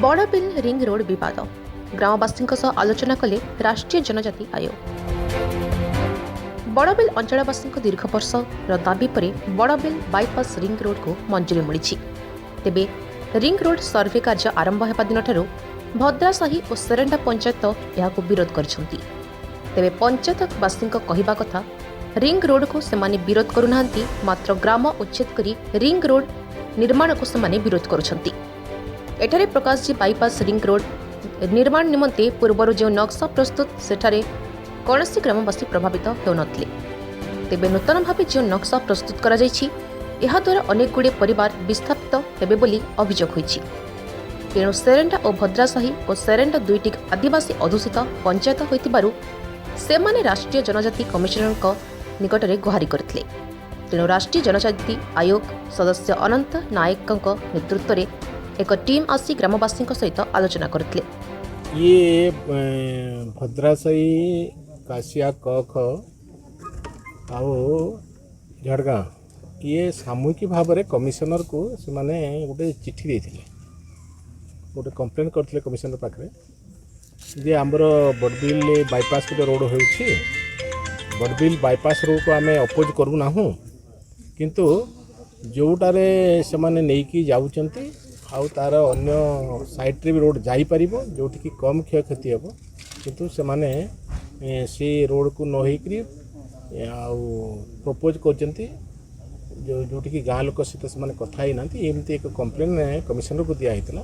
Barbil ring road ବିବାଦ, ଗ୍ରାମବାସୀଙ୍କ ସହ ଆଲୋଚନା କଲେ ରାଷ୍ଟ୍ରୀୟ ଜନଜାତି ଆୟୋଗ। ବଡ଼ବିଲ ଅଞ୍ଚଳବାସୀଙ୍କ ଦୀର୍ଘ ବର୍ଷର ଦାବି ପରେ ବଡ଼ବିଲ ବାଇପାସ୍ ରିଙ୍ଗ ରୋଡ୍କୁ ମଞ୍ଜୁରୀ ମିଳିଛି। ତେବେ ରିଙ୍ଗ ରୋଡ୍ ସର୍ଭେ କାର୍ଯ୍ୟ ଆରମ୍ଭ ହେବା ଦିନଠାରୁ ଭଦ୍ରାସାହି ଓ ସେରେଣ୍ଡା ପଞ୍ଚାୟତ ଏହାକୁ ବିରୋଧ କରିଛନ୍ତି। ତେବେ ପଞ୍ଚାୟତବାସୀଙ୍କ କହିବା କଥା, ରିଙ୍ଗ ରୋଡ୍କୁ ସେମାନେ ବିରୋଧ କରୁନାହାନ୍ତି, ମାତ୍ର ଗ୍ରାମ ଉଚ୍ଛେଦ କରି ରିଙ୍ଗ ରୋଡ୍ ନିର୍ମାଣକୁ ସେମାନେ ବିରୋଧ କରୁଛନ୍ତି। ଏଠାରେ ପ୍ରକାଶ ଯେ ବାଇପାସ୍ ରିଙ୍ଗ ରୋଡ୍ ନିର୍ମାଣ ନିମନ୍ତେ ପୂର୍ବରୁ ଯେଉଁ ନକ୍ସା ପ୍ରସ୍ତୁତ, ସେଠାରେ କୌଣସି ଗ୍ରାମବାସୀ ପ୍ରଭାବିତ ହେଉନଥିଲେ। ତେବେ ନୂତନ ଭାବେ ଯେଉଁ ନକ୍ସା ପ୍ରସ୍ତୁତ କରାଯାଇଛି, ଏହାଦ୍ୱାରା ଅନେକଗୁଡ଼ିଏ ପରିବାର ବିସ୍ଥାପିତ ହେବେ ବୋଲି ଅଭିଯୋଗ ହୋଇଛି। ତେଣୁ ସେରେଣ୍ଡା ଓ ଭଦ୍ରାସାହି ଓ ସେରେଣ୍ଡା ଦୁଇଟି ଆଦିବାସୀ ଅଧ୍ୟୁଷିତ ପଞ୍ଚାୟତ ହୋଇଥିବାରୁ ସେମାନେ ରାଷ୍ଟ୍ରୀୟ ଜନଜାତି କମିଶନରଙ୍କ ନିକଟରେ ଗୁହାରି କରିଥିଲେ। ତେଣୁ ରାଷ୍ଟ୍ରୀୟ ଜନଜାତି ଆୟୋଗ ସଦସ୍ୟ ଅନନ୍ତ ନାୟକଙ୍କ ନେତୃତ୍ୱରେ ଏକ ଟିମ୍ ଆସି ଗ୍ରାମବାସୀଙ୍କ ସହିତ ଆଲୋଚନା କରିଥିଲେ। ଇଏ ଭଦ୍ରାସାହି, କାଶିଆ କଖ ଆଉ ଝଡ଼ଗାଁ, ଇଏ ସାମୂହିକ ଭାବରେ କମିଶନରକୁ ସେମାନେ ଗୋଟେ ଚିଠି ଦେଇଥିଲେ, ଗୋଟେ କମ୍ପ୍ଲେନ୍ କରିଥିଲେ କମିଶନର ପାଖରେ ଯେ ଆମର ବଡ଼ବିଲ ବାଇପାସ୍ ଗୋଟେ ରୋଡ଼ ହେଉଛି। ବଡ଼ବିଲ ବାଇପାସ୍ ରୋଡ଼କୁ ଆମେ ଅପୋଜ୍ କରୁନାହୁଁ, କିନ୍ତୁ ଯେଉଁଟାରେ ସେମାନେ ନେଇକି ଯାଉଛନ୍ତି ଆଉ ତା'ର ଅନ୍ୟ ସାଇଡ଼୍ରେ ବି ରୋଡ଼ ଯାଇପାରିବ, ଯେଉଁଠିକି କମ୍ କ୍ଷୟକ୍ଷତି ହେବ, କିନ୍ତୁ ସେମାନେ ସେ ରୋଡ଼କୁ ନ ହେଇକରି ଆଉ ପ୍ରପୋଜ୍ କରୁଛନ୍ତି ଯେଉଁଠିକି ଗାଁ ଲୋକ ସହିତ ସେମାନେ କଥା ହେଇନାହାନ୍ତି। ଏମିତି ଏକ କମ୍ପ୍ଲେନ୍ କମିଶନରକୁ ଦିଆହେଇଥିଲା।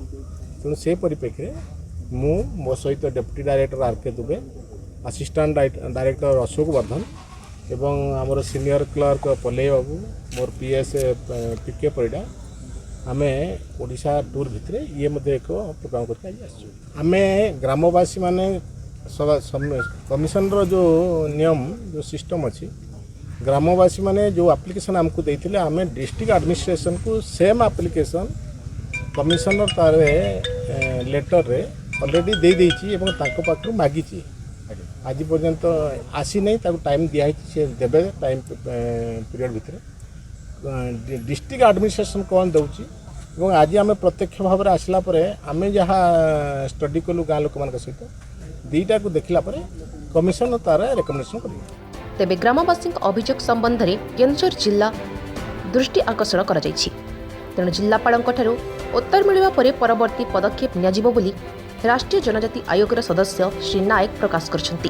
ତେଣୁ ସେ ପରିପ୍ରେକ୍ଷୀରେ ମୁଁ, ମୋ ସହିତ ଡେପୁଟି ଡାଇରେକ୍ଟର ଆର୍ କେ ଦୁବେ, ଆସିଷ୍ଟାଣ୍ଟ ଡାଇରେକ୍ଟର ଅଶୋକ ବର୍ଦ୍ଧନ ଏବଂ ଆମର ସିନିୟର କ୍ଲର୍କ ପଲେଇ ବାବୁ, ମୋର ପିଏସ୍ ପି କେ ପରିଡ଼ା, ଆମେ ଓଡ଼ିଶା ଟୁର୍ ଭିତରେ ଇଏ ମଧ୍ୟ ଏକ ପ୍ରୋଗ୍ରାମ୍ କରିକି ଆଜି ଆସିଛୁ। ଆମେ ଗ୍ରାମବାସୀମାନେ କମିଶନର ଯେଉଁ ନିୟମ, ଯେଉଁ ସିଷ୍ଟମ୍ ଅଛି, ଗ୍ରାମବାସୀମାନେ ଯେଉଁ ଆପ୍ଲିକେସନ୍ ଆମକୁ ଦେଇଥିଲେ, ଆମେ ଡିଷ୍ଟ୍ରିକ୍ଟ ଆଡ଼ମିନିଷ୍ଟ୍ରେସନକୁ ସେମ୍ ଆପ୍ଲିକେସନ୍ କମିଶନର ତାର ଲେଟରରେ ଅଲରେଡ଼ି ଦେଇଦେଇଛି ଏବଂ ତାଙ୍କ ପାଖରୁ ମାଗିଛି। ଆଜି ପର୍ଯ୍ୟନ୍ତ ଆସିନାହିଁ। ତାକୁ ଟାଇମ୍ ଦିଆହେଇଛି, ସେ ଦେବେ ଟାଇମ୍ ପିରିୟଡ଼ ଭିତରେ। ଡିଷ୍ଟ୍ରିକ୍ଟ ଆଡ଼ମିନିଷ୍ଟ୍ରେସନ କ'ଣ ଦେଉଛି ଏବଂ ଆଜି ଆମେ ପ୍ରତ୍ୟକ୍ଷ ଭାବରେ ଆସିଲା ପରେ ଆମେ ଯାହା ଷ୍ଟଡି କଲୁ ଗାଁ ଲୋକମାନଙ୍କ ସହିତ, ଦୁଇଟାକୁ ଦେଖିଲା ପରେ କମିଶନ ତାର ରେକମେଣ୍ଡେସନ୍ କରିବ। ତେବେ ଗ୍ରାମବାସୀଙ୍କ ଅଭିଯୋଗ ସମ୍ବନ୍ଧରେ କେନ୍ଦୁଝର ଜିଲ୍ଲା ଦୃଷ୍ଟି ଆକର୍ଷଣ କରାଯାଇଛି। ତେଣୁ ଜିଲ୍ଲାପାଳଙ୍କଠାରୁ ଉତ୍ତର ମିଳିବା ପରେ ପରବର୍ତ୍ତୀ ପଦକ୍ଷେପ ନିଆଯିବ ବୋଲି ରାଷ୍ଟ୍ରୀୟ ଜନଜାତି ଆୟୋଗର ସଦସ୍ୟ ଶ୍ରୀ ନାୟକ ପ୍ରକାଶ କରିଛନ୍ତି।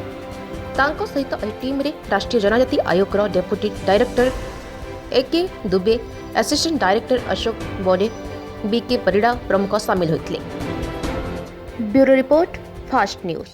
ତାଙ୍କ ସହିତ ଏହି ଟିମ୍ରେ ରାଷ୍ଟ୍ରୀୟ ଜନଜାତି ଆୟୋଗର deputy director A K Dubey, assistant director Ashok Bode, B K Parida ପ୍ରମୁଖ ସାମିଲ ହୋଇଥିଲେ। Bureau report, fast news.